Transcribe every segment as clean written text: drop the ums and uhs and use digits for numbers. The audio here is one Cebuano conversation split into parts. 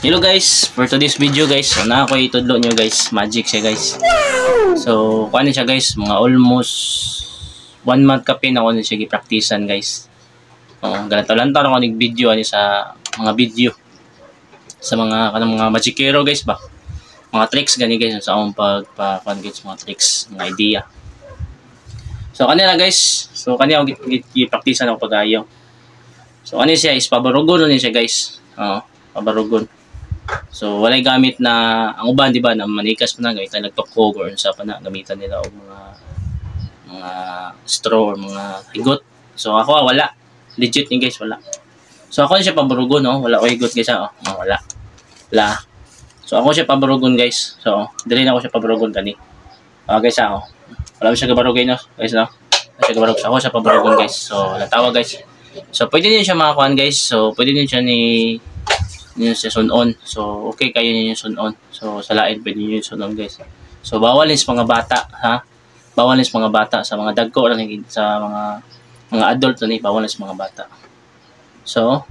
Hello guys, for today's video guys, so na ako itudlo nyo guys, magic siya guys. So, kuan siya guys, mga almost one month kapin ako na siya gipraktisan guys. Oh, ganito lang ako nig video ani sa mga video sa mga kanang mga magikero guys ba. Mga tricks gani guys sa akong pag pa kuan guys, mga tricks, mga idea. So kanila guys, so kaniya ako gipraktisan ako pagayo. So ano siya is pabarugon ni siya guys. Oo, pabarugon. So walay gamit na ang uban, di ba, na manikas pa na gamitan nagtukog or unsa pa na gamitan nila og mga straw or mga higot. So ako wala. Legit ni guys, wala. So ako siya pabarugon, no? Wala ko higot guys, ah. Oh, wala. Wala. So ako siya pabarugon guys. So dili na ako siya pabarugon kani. Ah guys, ah, oh. Wala mo siya gabarugay, no? Guys, no? Wala siya gabarug. So, ako siya pabarugon guys. So tawa guys. So pwede niyo siya makakuan guys. So pwede niyo siya ni niyo siya sunon. So okay kayo niyo sunon. So sa lain pwede niyo sunon guys. So bawal is mga bata, ha? Bawal is mga bata, sa mga dagko lang, sa mga adult ni, bawal is mga bata. So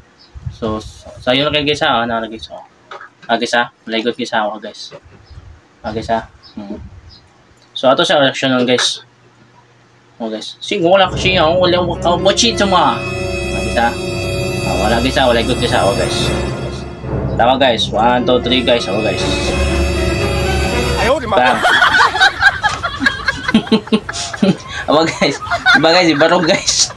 sayo na kayo guys, ha, na guys. Oh. Ah guys ha, maligot guys ha, ako guys. Ah guys ha. So ato sa reaction nun guys. Oh guys. Sige, wala ko siya, wala ko watch it mo. Ah guys ha. Ah, wala guys ha, wala good guys ha, oh guys. Tama guys, 1, 2, 3 guys, oh guys. 哎呦我的妈！ Bam. Aba guys, diba guys, barog guys.